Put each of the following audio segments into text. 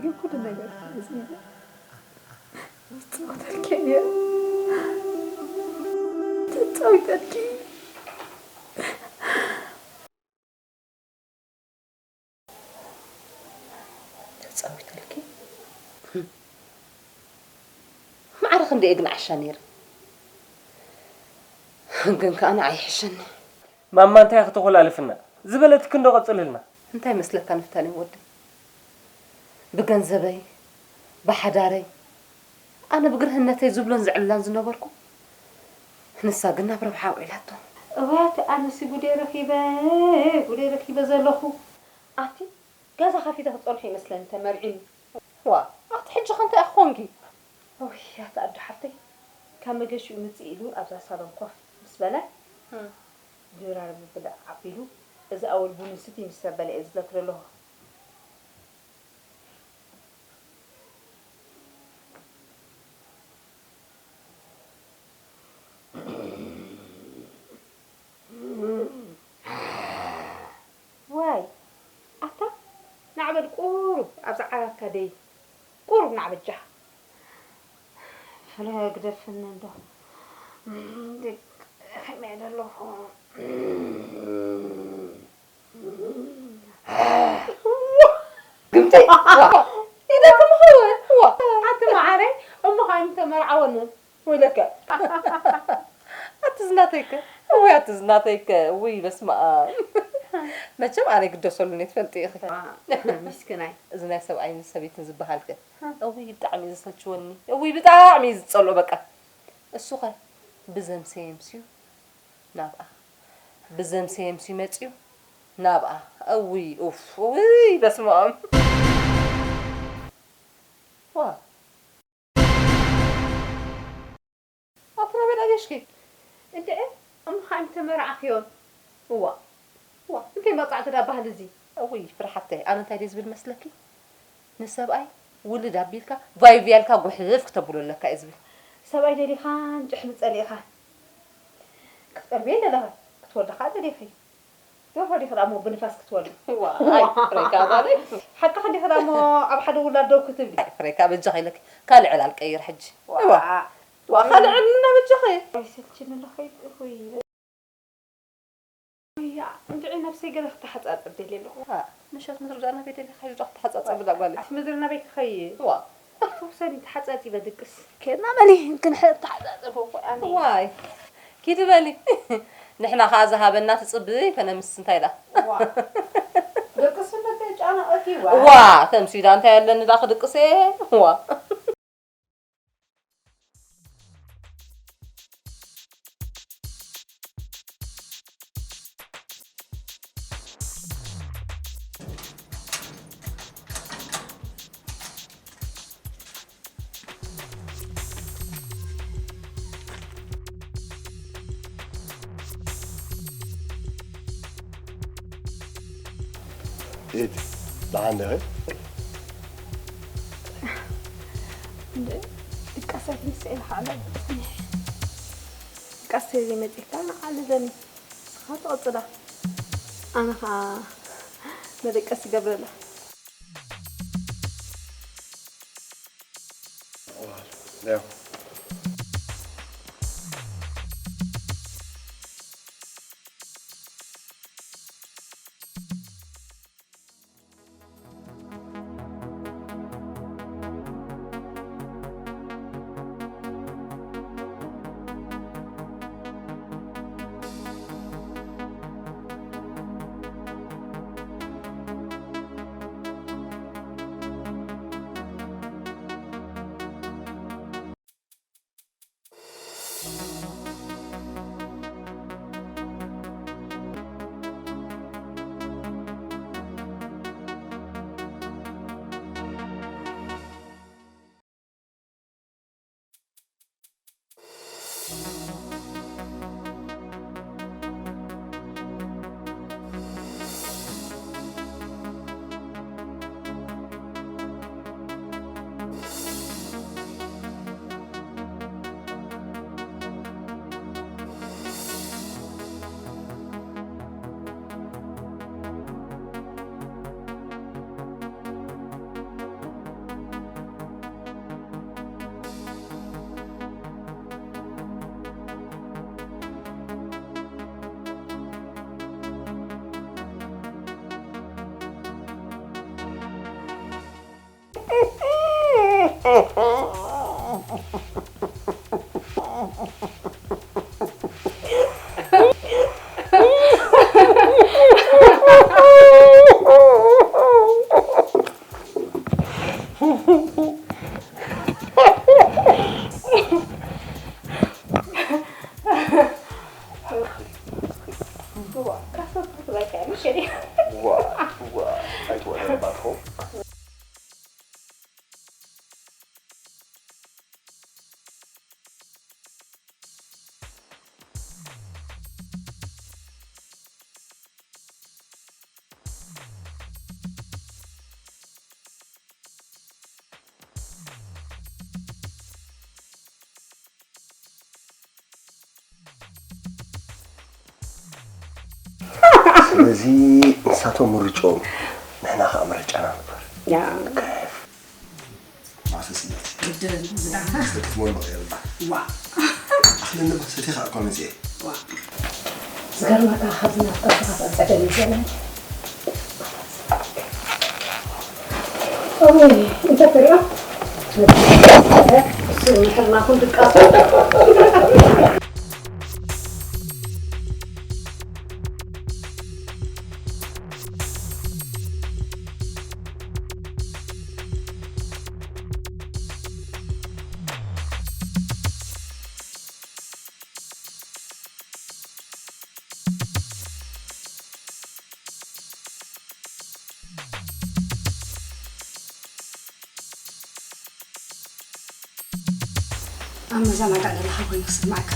ግን ኩሉ ነገር ተመዝጊቡ። ተጻወተልኪ እየ። ተጻዊተልኪ። ተጻዊተልኪ። ማዕረ ክንደይ ግን ዓሻ ነይረ። ግን ከኣ ንዓይ ይሕሸኒ። ማማ እንታይ ክትኾላልፍና? ዝበለትኪ እንዶ ቀጽልልና። እንታይ መስለካ ንፍታሌም ወደይ? ብገንዘበይ፣ ብሓዳረይ፣ ኣነ ብግርህነተይ ዝብሎን ዝዕልላን ዝነበርኩ፣ ንሳ ግን ናብ ረብሓ ኣውዒላቶ። እዋት ኣነሲ ጉደይ ረኺበ፣ ጉደይ ረኺበ ዘለኹ። ኣቲ ገዛ ከፊተ ክጸንሖ ይመስለኒ ተመርዒኒ። ዋ፣ ኣቲ ሕጂ ከ እንታይ ኮንኪ? ኦይ፣ ኣቲ ኣዶ ሓፍተይ፣ ካብ መገሽኡ ምጽእ ኢሉ ኣብዛ ሳሎን ኮፍ ምስ በለ፣ ድራር ምብላዕ ኣቢሉ፣ እዚ ኣወል ቡን ስቲ ምስ ኣበለ እየ ዝዘክር ኣለኹ። ዋይ፣ ኣታ ናዕበል ቁሩብ ኣብዛ ዓራትካ ደይ፣ ቁሩብ ናዕበል ጃህ። ፍረ ግደፍኒ እንዶ። ደቅ ከመይ ደለኹ? ግምተይ። ዋ፣ ኢደክም ኸወ። ዋ። ኣቲ መዓረይ፣ እሞ ኸኣ ኣይምተመርዓወንን። ወይለከ። ኣቲ ዝናተይከ። እውይ፣ ኣቲ ዝናተይከ። እውይ፣ በስመ ኣብ። መቸም ኣነ ይግደሰሉ እየ ትፈልጢ ኢኺ። ዋ፣ ምስክናይ። እዚ ናይ ሰብኣይን ሰበይትን ዝበሃልከ። እውይ፣ ብጣዕሚ እዩ ዘሰልችወኒ። እውይ፣ ብጣዕሚ እዩ ዝጸልኦ በቃ። እሱኸ ብዘምሰየምስዩ ናብኣ። ብዘምሰየምስዩ መጽዩ ናብኣ። እውይ፣ ኡፍ፣ እውይ፣ በስመ ኣብ። ዋ። ኣቲ ናበይ ዳገሽኪ? እንድዒ፣ እሞ ኸኣ ኣይምተመርዓኽዮን። እዋ፣ እዋ፣ እንታይ መቕጻዕቲ ዳ ባህሊ እዚ? እውይ፣ ፍርሓተይ፣ ኣነ እንታይ ድየ ዝብል መስለኪ? ንሰብኣይ ውልድ ኣቢልካ፣ ቫይቭ ያልካ ጉሕፍ ክተብሎ ኣለካ እየ ዝብል። ሰብኣይ ደሊኻን ጭሕሚ ጸሊእኻን ክትቀርብዮ ደለኻ፣ ክትወልዲ ኸኣ ደሊኺ። ደርሆ ዲኺ ደኣ እሞ ብንፋስ ክትወልዲ? ዋይ፣ ፍረይካ ዛለይ። ሓቅኺ ዲኺ ደኣ እሞ ኣብ ሓደ ውላድ ደው ክትብሊ? ኣይ፣ ፍረይካ በጃኺ ኢለኪ። ካልእ ዕላል ቀይር ሕጂ። ዋ። እዋ። ዋ፣ ካልእ ዕልና በጃኺ። ኣይሰልችኒ ኣለኹ፣ እኹይ። ወያ፣ እንድዒ ነብሰይ ገለ ክተሓጻጸብ ደልየ ኣለኹ። ዋ፣ ምሸት ምድሪ ደኣ ናበይ ደሊኻ ሒዝዶ ክተሓጻጸብ እዛ ጓለይ? ኣቲ ምድሪ ናበይ ክኸይድ? ዋ። ተውሰኒ ተሓጻጺበ ድቅስ። ኬድና በሊ፣ ክንሕር ተሓጻጸብ እኮ ኣነ። ዋይ። ኪዲ በሊ። ንሕና ኸኣ ዝሃበና ትጽብይ ከነምስ እንታይ ኢላ? ዋ። ደቅስ እንዶ ተጨናቐኪ፣ ዋ። ዋ፣ ተምሲ ኢላ እንታይ ኣለኒ ዳ ክድቅስ እየ? ዋ። ኤድ፣ ደሓን ዲኺ? እንደ ድቃሰ ክንስኤ ንሓለ። ድቃሰ ዘይመጺካ ንዓሊ ዘኒ። ንስኻ ትቐጽላ። ኣነ ኸኣ መደቀሲ ይገብረላ። ያው። ዋ፣ ዋ፣ ኣይትወደባትኹም። ስለዚ ንሳቶም ምርጭኦም፣ ንሕና ኸዓ ምርጫና ንግበር። ያ። ከፍ። ማሰስ ኢለት። ግድን ዝዳኻ። ሰክት ሞል በቃ ይብላ። ዋ። ኣኽለኒ ሰቲ ኸዓ እኳ መጽኤ። ዋ። ዝገርመካ፣ ካብዚ ናፍቀትካ ክዕጸ ገሊጸ ኣለኒ። እወ፣ እንተ ትሪኦ፣ እሱ ምሕርናኹም ድቃሱ። ኣብ መዘናጋዕ ዘለኻ ኮይኑ ክስምዓካ።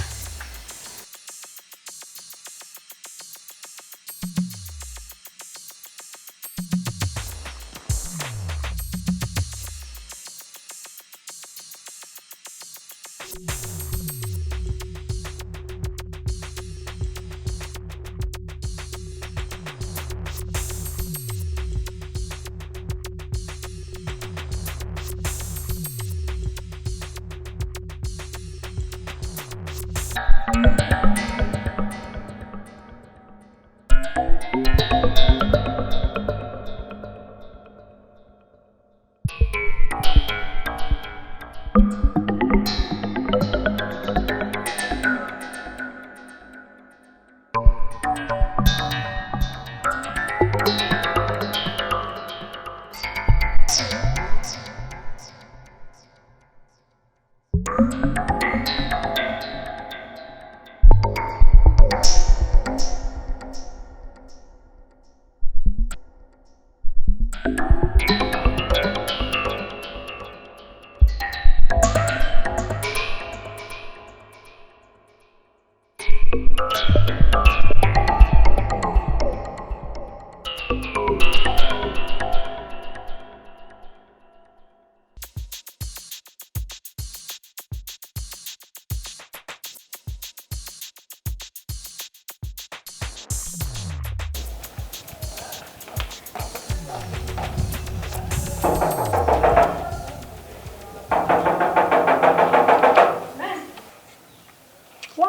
ዋ፣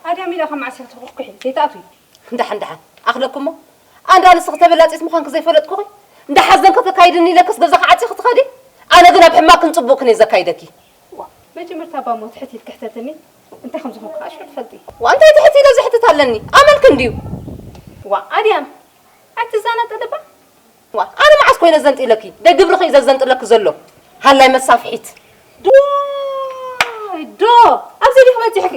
ኣድያም ኢለ ከም ዓሰርተ ኩሕኩሒ ዘይትኣትዊ። እንዳሓን፣ እንዳሓን። ኣኽለኩሞ፣ ኣንዳ ንስኺ ተበላጺት ምዃንኪ ዘይፈለጥኩኺ? እንዳ ሓዘንኪ ተካይድኒ ኢለክስ ገዛኺ ዓጺኺ ትኸዲ? ኣነ ግን ኣብ ሕማቅን ጽቡቅክን እየ ዘካይደኪ። ዋ፣ መጀመርታ እባ እሞ ትሕት ኢልኪ ሕተትኒ፣ እንታይ ከም ዝኾንኩ ከዓ ሽዑ ትፈልጢ። ዋ፣ እንታይ ትሕት ኢለ ዘሕትት ኣለኒ? ኣመልኪ እንድዩ። ዋ፣ ኣድያም፣ ኣይትዘናጠሊ እባ። ዋ፣ ኣነ መዓስ ኮይነ ዘንጢለኪ? ደይ ግብርኺ እዩ ዘዘንጥለኪ ዘሎ። ሃላይ መሳፍሒት። ዶ፣ ዶ፣ ኣብዚ ዲኺ በጺሕኪ?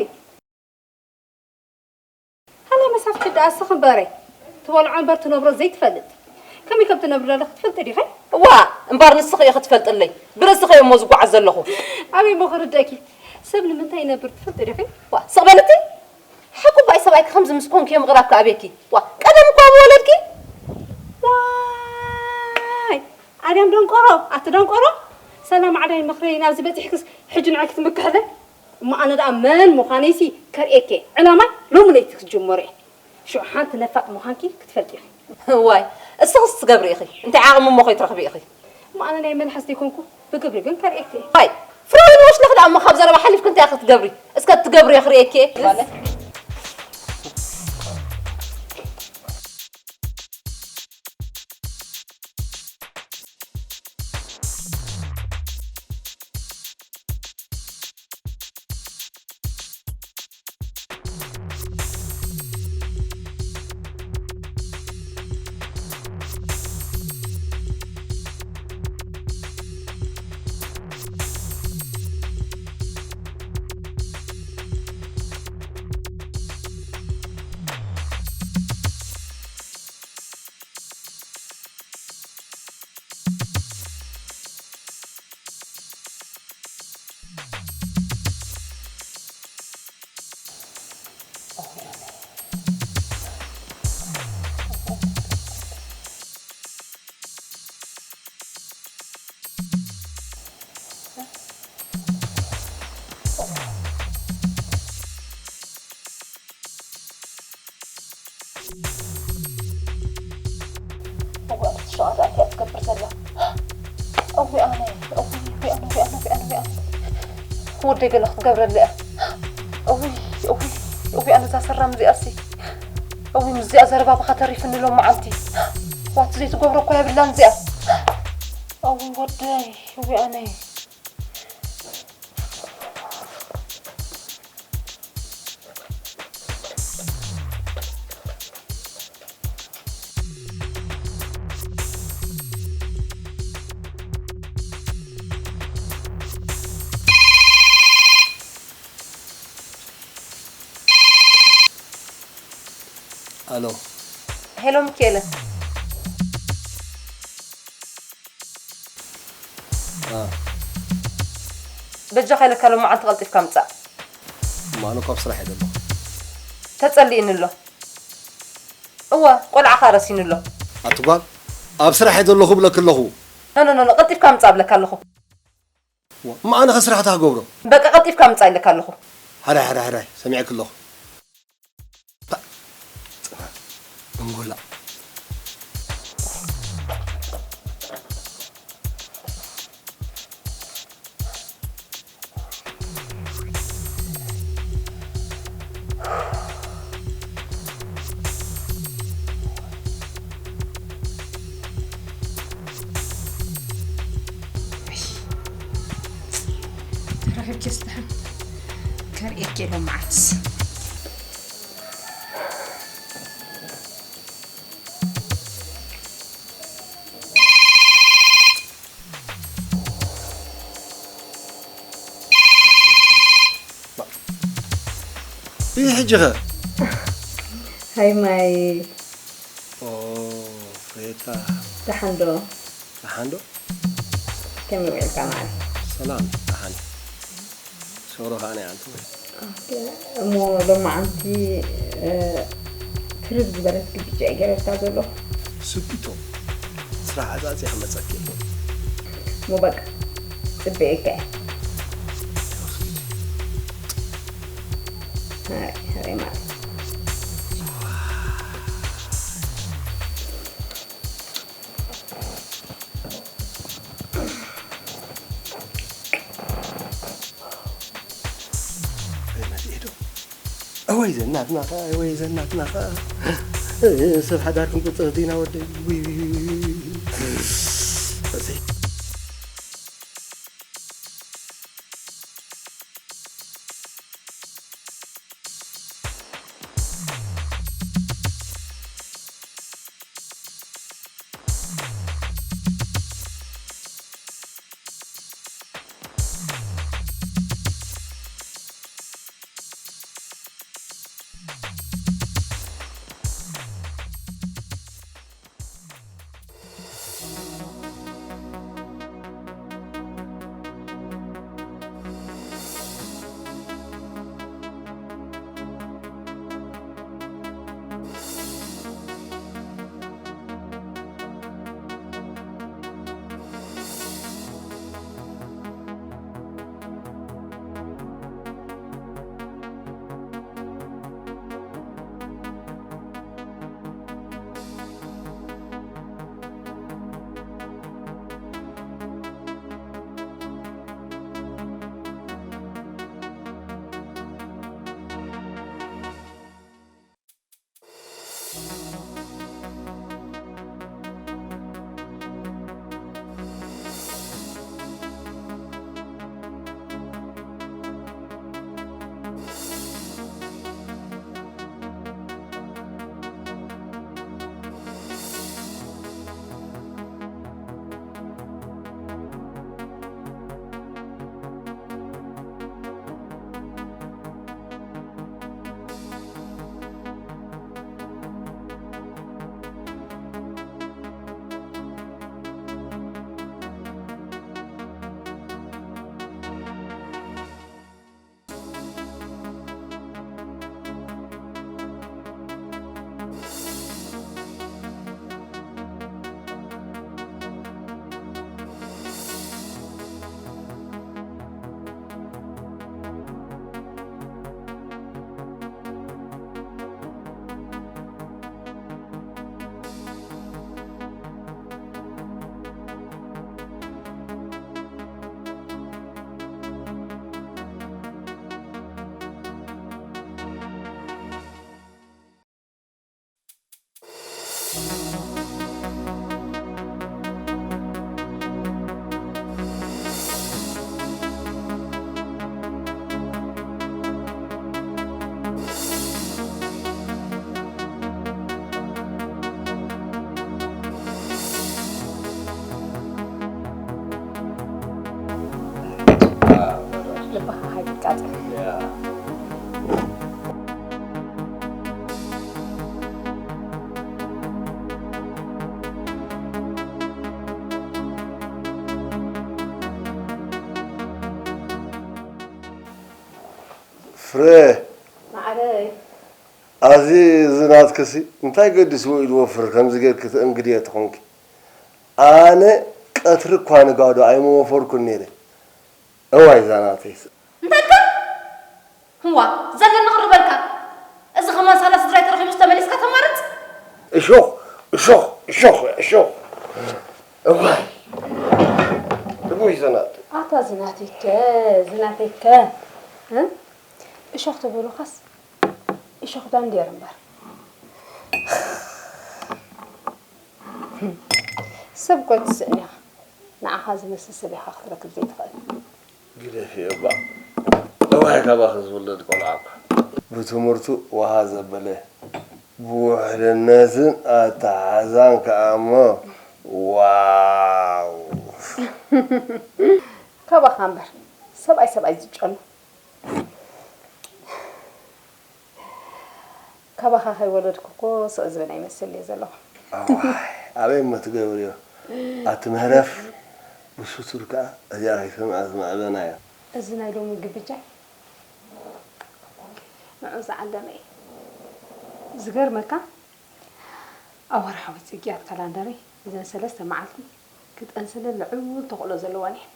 ሃላይ መሳፍሒት ደኣ እስኺ እምበረይ። ትበልዖ እምበር ትነብሮ ዘይትፈልጥ። ከመይ ከም ትነብሪ ዘለኺ ትፈልጢ ዲኺ? ዋ፣ እምበር ንስኺ ኢኺ ትፈልጥለይ። ብርእስኺ እየ እሞ ዝጓዓዝ ዘለኹ። ኣበይ እሞ ክርደእኪ? ሰብ ንምንታይ ይነብር ትፈልጢ ዲኺ? ዋ፣ ስቕ በልቲ። ሓቁ ባይ ሰብኣይኪ ከምዚ ምስ ኮንኪ ምቕራብኪ ኣቤኪ። ዋ፣ ቀደም እኳ ብወለድኪ። ዋይ፣ ኣድያም ደንቆሮ፣ ኣቲ ደንቆሮ። ሰላም ዓዳይ መኽረይ ናብዚ በጺሕክስ ሕጂ ንዓይ ክትምክሕለ? እሞ ኣነ ደኣ መን ምዃነይሲ ከርእየኪ እየ። ዕላማይ ሎሚ ለይቲ ክትጅመሮ እየ። ሽዑ ሓንቲ ነፋጥ ምዃንኪ ክትፈልጢ ኢኺ። ዋይ፣ እስኽስ ትገብሪ ኢኺ። እንታይ ዓቕሚ እሞ ከይትረኽቢ ኢኺ? እሞ ኣነ ናይ መልሓስ ዘይኮንኩ ብግብሪ ግን ከርእየኪ እየ። ዋይ፣ ፍራውሊን ወሽለኽ ደኣ እሞ ካብ ዘረባ ሓሊፍኪ እንታይ ኢኺ ክትገብሪ? እስከ እትገብርዮ ክርእየኪ እየ። ማለት። ወደይ ገለ ክትገብረለ እያ። እውይ፣ እውይ፣ እውይ፣ ኣነ እዛ ሰራም እዚኣሲ። እውይ፣ ምስዚኣ ዘረባብኻ ተሪፍኒ ሎም መዓልቲ። ዋት ዘይትገብሮ እኳ የብላን እዚኣ። እውይ፣ ወደይ፣ እውይ፣ ኣነ። ኣሎ። ሄሎ፣ ሚካኤለ። አ። በጃኻ ኢለካ፣ ሎም መዓልቲ ቀልጢፍካ ምጻእ። እሞ ኣነ እኮ ኣብ ስራሕ እየ ዘለኹ። ተጸሊእኒ ኣሎ። እወ፣ ቆልዓ ኸኣ ረሲኑ ኣሎ። ኣቲ ጓል፣ ኣብ ስራሕ እየ ዘለኹ እብለኪ ኣለኹ። ኖ፣ ኖ፣ ኖ፣ ኖ፣ ቀልጢፍካ ምጻእ እብለካ ኣለኹ። ዋ፣ እሞ ኣነ ኸ ስራሕ እንታይ ክገብሮ? በቃ፣ ቀልጢፍካ ምጻእ ኢለካ ኣለኹ። ሕራይ፣ ሕራይ፣ ሕራይ፣ ሰሚዐኪ ኣለኹ። ፓ፣ ጽናት፣ እንጎላ። ተረኺብኪ ስታሕም ከርእየኪ ሎም መዓልትስ። ይህ ሕጂ ኸ? ሃይ ማይ። ኦ፣ ፍሬታ። ደሓን ዶ? ደሓን ዶ? ከመይ ውዒልካ ማዓረይ? ሰላም፣ ደሓን። ሶሮ ኸኣ ናይ ኣንተ ወይ? ኦኬ፣ እሞ ሎማዓንቲ፣ እ፣ ትርር ዝበለት ግብጫ እየ ገይረልካ ዘለኹ። ስቢቶ፣ ስራሕ ዓጻጺ ክመጸኪ እየ። እሞ በቃ፣ ጽበየካ እየ። ሕራይ፣ ሕራይ ማዓረይ። መጺኤ ዶ? እወይ ዘናትና ኸኣ፣ እወይ ዘናትና ኸኣ። ሰብ ሓዳር ክንቁጽር ዲና ወደይ። ውይ፣ ውይ፣ ውይ፣ ውይ፣ ውይ። እሰይ። ያ። ፍረ። ማዕረይ። ኣዚ እዚ ናትክሲ እንታይ ገዲስዎ ኢሉ ወፍር ከምዚ ጌርኪ ተእንግድዮ ተኾንኪ። ኣነ ቀትሪ እኳ ንጋዶ ኣይምወፈርኩን ነይረ። እዋይ እዛ ናተይስ። እንታይ ኢልካ? ህዋ፣ ዘለኒ ክርበልካ። እዚ ከማን ሳላ ስድራይ ተረኺቡስ ተመሊስካ ተማርጽ? እሾኽ፣ እሾኽ፣ እሾኽ፣ እሾኽ። እዋይ። እዋይ እዛ ናተይ። ኣታ ዝናተይከ፣ ዝናተይከ። እ? እሾኽ ተበሉኻስ እሾኽ ዳንዴር እምበር። ሰብ እኮ ኣይትስእን ኢኻ። ንዓኻ ዝመስል ሰብ ኢኻ ክትረክብ ዘይትኽእል። ግደፍዮ እባ። እዋይ ካባኺ ዝውለድ ቆልዓ እኳ። ብትምህርቱ ውሃ ዘበለ፣ ብውሕልነትን ኣተሓሕዛን ከኣ እሞ ዋው። ካባኻ እምበር ሰብኣይ ሰብኣይ ዝጨኑ። ካባኻ ከይወለድኩ እኮ ስቕ ዝበለ ይመስል እየ ዘለኹ። ኣዋይ፣ ኣበይ እሞ ትገብርዮ? ኣቲ ምህረፍ ብስቱር ከኣ እዚኣ ከይሰምዐ ዝማዕበና እያ። እዚ ናይ ሎሚ ግብጃ ንዑ ዝዓለመ እዩ። ዝገርመካ፣ ኣብ ወርሓዊ ጽግያት ካላንደረይ እዘን ሰለስተ መዓልቲ ክጠንሰለን ልዑል ተኽእሎ ዘለወን እየን።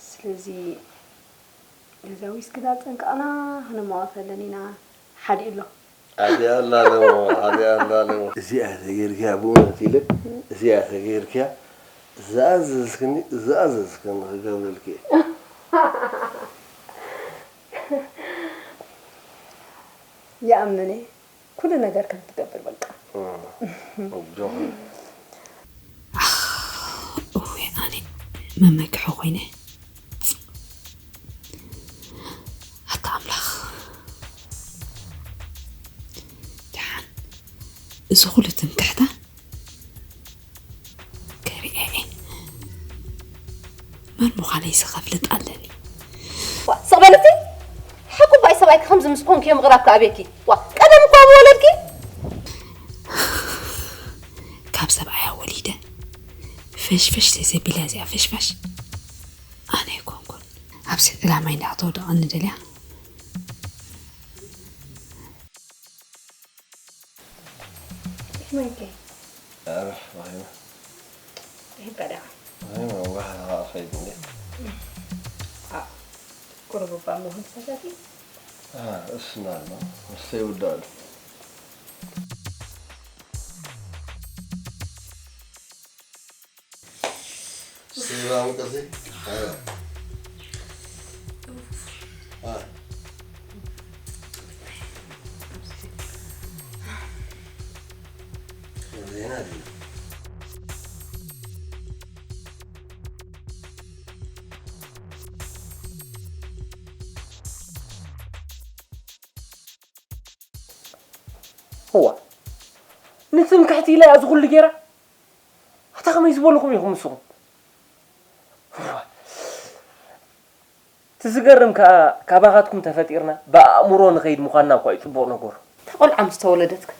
ስለዚ ነዛ ዊስኪ ዳጸንቀቕና ክነማወፈለን ኢና። ሓዲኡ ኣሎ። ሓዲኣ ኣላ ኣለዎ፣ ሓዲኣ ኣላ ኣለዎ። እዚኣ ተገይርክያ ብእውነት ኢለ፣ እዚኣ ተገይርክያ ዝኣዘዝክኒ፣ ዝኣዘዝክኒ ክገብረልኪ እየ። ይኣምን እየ። ኩሉ ነገር ከም ትገብር በቃ። እም፣ ኣጆኺ። ኣኽ፣ እወ ኣነ መመክሒ ኮይነ። ኣታ ኣምላኽ። ደሓን እዚ ኩሉ ትምክሕታ ከርእያ እየ። መን ምዃነይስ ከፍልጥ ኣለኒ። ዋ፣ ስቕ በሊ እቲ። ሓቁ እባ ሰብኣይኪ ከምዚ ምስ ኮንክዮ ምቕራብ ከ ኣበይኪ? ዋ፣ ቀደም እኳ ምወለድኪ። ካብ ሰብኣያ ወሊደ ፈሽፈሽ ተዘቢላ እዚኣ ፈሽፋሽ ኣነ ኣይኮንኩን። ኣብዚ ዕላማይ እንዳተወደቐኒ ደልያ። ማይከ ኣረፍ ባይና። ይህበዳ። ባይና ዋህ ኸይድ እንዴ? አ፣ ቁርብ እባ መሆን ሰዳቲ። አ፣ እስና ነው። እስተ ይወዳሉ። ሰላም ቅርሲ። አ። አ። ዜና ድዩ? እዋ፣ ንትምክሕቲ ኢላ እያ እዚ ኩሉ ጌራ። ኣታ ከመይ ዝበልኹም ኢኹም ንስኹም? እዋ፣ እቲ ዝገርም ከኣ ካባኻትኩም ተፈጢርና ብኣእምሮ ንኸይድ ምዃንና እኳ እዩ ጽቡቕ ነገሩ። እታ ቆልዓ ምስ ተወለደትከ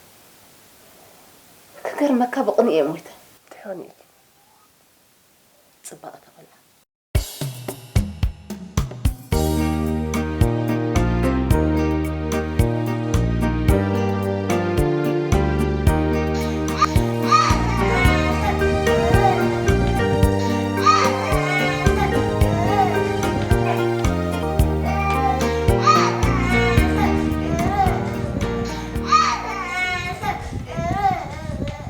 ክገርመካ ብቕንኢ እየ ሞይተ። እንታይ ኾን ኢልኪ? ጽባቐ እታ ቆልዓ።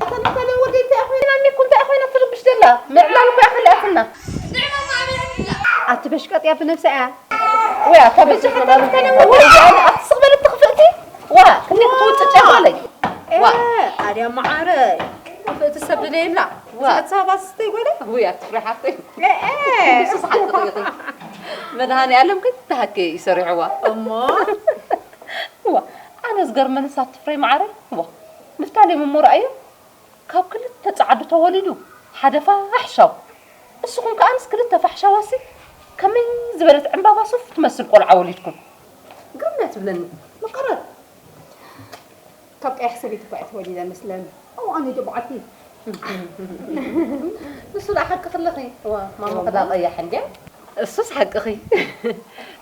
ኣታ ነታ ወደይ እንታይ ኮይና፣ እኔ እኮ እንታይ ኮይና ትርብሽ ዘላ? ምዕላል እኮ እያ ከሊኣትና። ኣቲ በሽቀጥ እያ ብነብሳ እያ። ወይ ኣታ በጃ ወይ ኣቲ ስቕ በለት ትኽፍእቲ። ዋ፣ ክንደይ ክትውጭጭ እያ በለይ። ዋ። ኣድያ መዓረ፣ ክፍእቲ ሰብ ድለ የብላ። ዋ። ዝፈትሳ ባስ ስተይ ጎለ? ወይ ኣቲ ፍሬ ሓፍተይ። እ፣ እ። ንሱ ዝሓቂ ጥይቂ። መድሃኔ ኣለም ግን ተሃኬ ይሰሪሕዋ። እሞ? ዋ፣ ኣነ ዝገርመኒ ሳቲ ፍሬ መዓረ። ዋ፣ ንፍታሌም እሞ ረኣዮ። ካብ ክልተ ጻዓዱ ተወሊዱ ሓደ ፋሕሻው። እስኹም ከኣ ምስ ክልተ ፋሕሻዋሲ ከመይ ዝበለት ዕምባባ ሱፍ ትመስል ቆልዓ ወሊድኩም። ግርም እያ ትብለኒ። መቐረት። ካብ ቀያሕ ሰበይቲ እኳ እያ ተወሊደ መስለኒ። ኣው ኣነ ዶ በዓልቲ። ንሱ ደኣ ሓቂ ክለኺ። እዋ፣ ማማ ከዳ ቀያሕ እንድያ። እሱስ ሓቅኺ።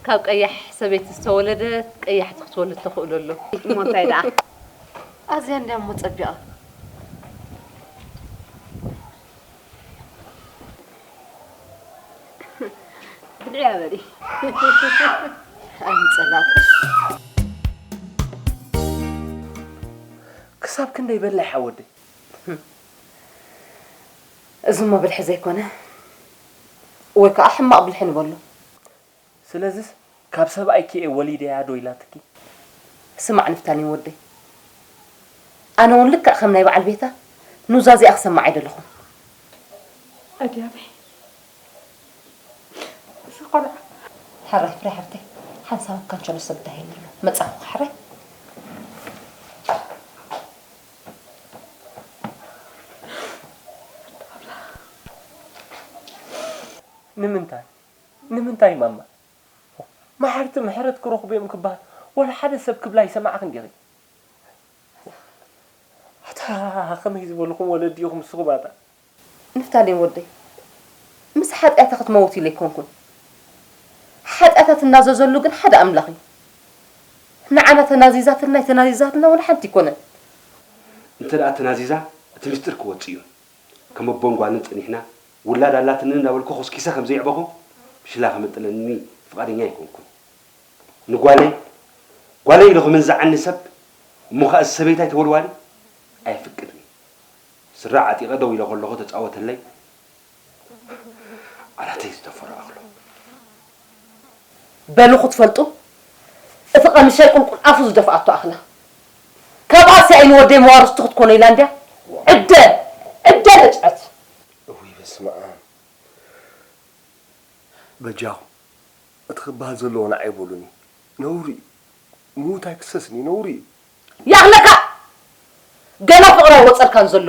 ካብ ቀያሕ ሰበይቲ ዝተወለደ ቀያሕቲ ክትወልድ ተኽእሎ ኣሎ። እሞ እንታይ ደኣ? ኣዝያ እንድያ እሞ ጸቢቓ። ብልዕያ በሊ። ኣይምጸላእኩ። ክሳብ ክንደይ በላሕ ሓወደይ? እዚሞ ብልሒ ዘይኮነ፣ ወይ ከኣ ሕማቕ ብልሒ ንበሎ። ስለዚስ ካብ ሰብኣይኪ እየ ወሊደያ ዶ ኢላትኪ? ስማዕ ንፍታሌም ወደይ፣ ኣነ እውን ልክዕ ከም ናይ በዓል ቤታ ኑዛዜኣ ክሰምዕ ኣይደለኹን። ኣድያበይ፣ እዚ ቆልዓ። ሕራይ ፍሬ ሓፍተይ፣ ሓንሳብ ኣብ ካንቸሎ ሰብ ዳሂልና ኣሎ። መጻኹ ሕራይ። ንምንታይ? ንምንታይ ማማ? መሓርቲ ምሕረት ክረኽቡ እዮም ክበሃል ዋላ ሓደ ሰብ ክብላ ኣይሰማዕኽን ዲኺ? ኣታ ከመይ ዝበልኹም ወለዲ ኢኹም ንስኹም ኣታ። ንፍታሌም ወደይ፣ ምስ ሓጢኣታ ክትመውት ኢለ ኣይኮንኩን። ሓጢኣታ ትናዘዘሉ ግን ሓደ ኣምላኽ እዩ። ንዓና ተናዚዛትና ኣይተናዚዛትና ዋላ ሓንቲ ኣይኮነን። እንተ ደኣ ተናዚዛ እቲ ምስጢር ክወጽእ እዩ። ከም ኣቦን ጓልን ጸኒሕና፣ ውላድ ኣላትኒ እንዳበልኩ ኮስኪሰ ከም ዘየዕበኹ፣ ብሽላ ከመጥለኒ ፍቓደኛ ኣይኮንኩን። ንጓለይ፣ ጓለይ ኢሉ ክምንዝዓኒ ሰብ፣ እሞ ኸኣ ሰበይታይ ተወልዋሊ ኣየፍቅድን። ስረ ዓጢቐ ደው ኢለ ከለኹ ተጻወተለይ፣ ዓራተይ ዝተፈሮ ኣኽሎ። በሉ ክትፈልጡ፣ እቲ ቀምሸይ ቁልቁል ኣፉ ዝደፍኣቶ ኣኽላ። ካብኣስ እያ ንወደይ መዋርስቱ ክትኮኖ ኢላ እንድያ። ዕደ፣ ዕደ ነጭዐት። እውይ በስመ ኣብ። በጃኹም፣ እቲ ክበሃል ዘለዎ ንዓይ በሉኒ። ነውሪ እዩ። ምዉት ኣይክሰስን እዩ፣ ነውሪ እዩ። ይኣኽለካ! ገና ፍቕሪ ኣይወጸልካን ዘሎ።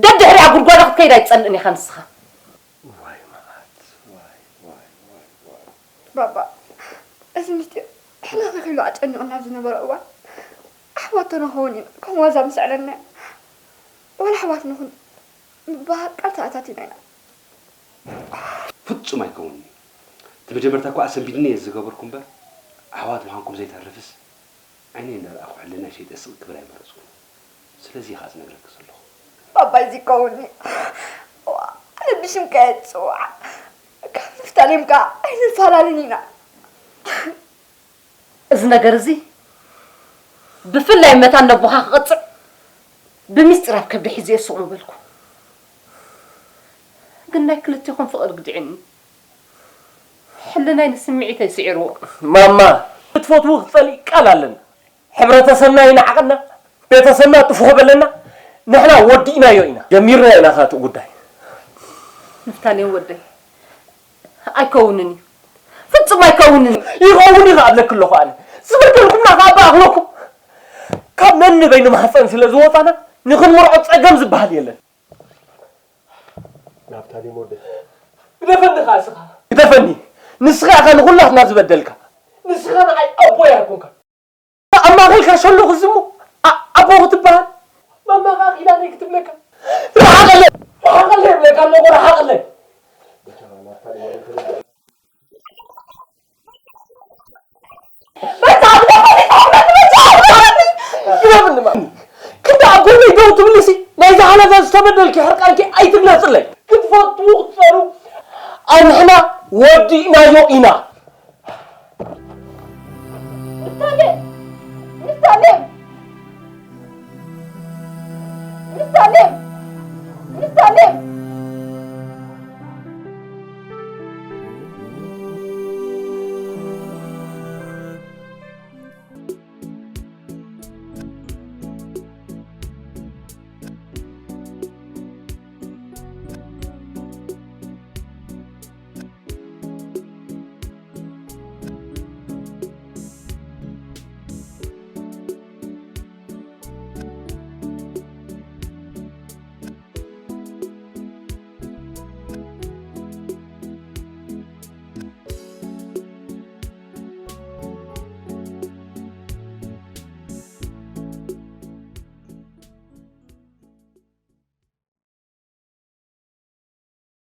ደድሕሪኣ ጉድጓዳ ክትከይድ ኣይትጸልእን ኢኻ ንስኻ። ዋይ መዓት፣ ዋይ፣ ዋይ፣ ዋይ፣ ዋይ። ባባ፣ እዚ ምስጢር ሕልኽልኽ ኢሉ ኣጨኒቑና ኣብ ዝነበረ እዋን፣ ኣሕዋት ተንኸውን ኢና፣ ከም ዋዛ ምስዕለና። ዋላ ኣሕዋት ንኹን ምባል ቃል ተኣታቲና ኢና። ፍጹም ኣይከውንን እዩ። እቲ መጀመርታ እኳ ኣሰንቢድኒ እየ ዝገበርኩ እምበር፣ ኣሕዋት ምዃንኩም ዘይተርፍስ፣ ዓይነይ እንዳረኣኹ ሕልናይ ሸይጠ ስቕ ክብል ኣይመረጽኩን። ስለዚ እየ ኸኣ ዝነግረኪ ዘለኹ። ባባይ እዚ ይከውንኒ። ዋ፣ ኣነ ብሽምካ እየ ዝጽዋዕ። ካብ ንፍታሌም ከኣ ኣይንፈላለን ኢና። እዚ ነገር እዚ ብፍላይ መታን ነቦኻ ክቐጽዕ ብሚስጢር ኣብ ከብዲ ሒዘ እየ ስቕ ምበልኩ። ግን ናይ ክልቴኹም ፍቕሪ ግዲዕኒ። ሕልናይ ንስምዒተይ ስዒርዎ። ማማ፣ ክትፈትዉ ክትጸልኢ ቃል ኣለና። ሕብረተሰብና ይንዓቐና፣ ቤተሰብና ጥፉ ክበለና፣ ንሕና ወዲእናዮ ኢና። ጀሚርናዮ ኢና ኻትኡ ጉዳይ። ንፍታሌም ወደይ፣ ኣይከውንን እዩ። ፍጹም ኣይከውንን እዩ። ይኸውን እዩ ኣብለኪ ኣለኹ ኣነ። ዝበደልኩምና ኸኣ ብኣኽለኩም። ካብ ነንበይኑ ማህፀን ስለ ዝወፃና፣ ንኽንምርዖ ጸገም ዝበሃል የለን። ናፍታሌም ወደይ። ግደፈኒ ኸኣ እስኻ። ግደፈ እኒ ንስኻ ኢኻ ንኹላትና ዝበደልካ። ንስኻ ንዓይ ኣቦይ ኣይኮንካ። ኣብ ማእኸልካ ሸሎ ክዝሙ ኣ-፣ ኣቦ ክትበሃል። ማማ ኸኣ ኪዳነይ ክትብለካ። ርሓቐለይ! ርሓቐለይ እብለካ ኣለኹ፣ ርሓቐለይ! ግረብኒ ማ-፣ ክንዲ ኣብ ጎነይ ደው ትብልሲ፣ ናይ ዝሓለፈ ዝተበደልኪ ሕርቃንኪ ኣይትግለጽለይ። ክትፈትዉ ክትጸልኡ፣ ኣንሕና ወዲእናዮ ኢና። ንፍታሌም! ንፍታሌም! ንፍታሌም! ንፍታሌም!